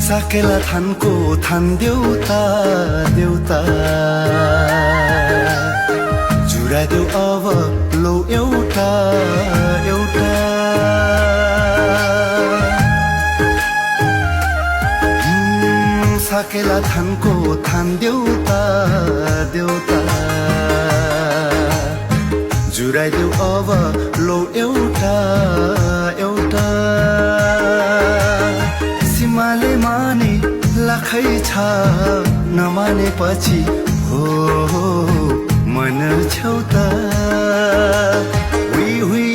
साकेला थानको थान देउता देउता जुरादेऊ अब लौ एउटा एउटा साकेला थानको थान देउता देउता जुराइदेऊ अब लौ एउटा एउटा सिमाले माने लाखै छ नमानेपछि हो मन छेउ त हुई हुई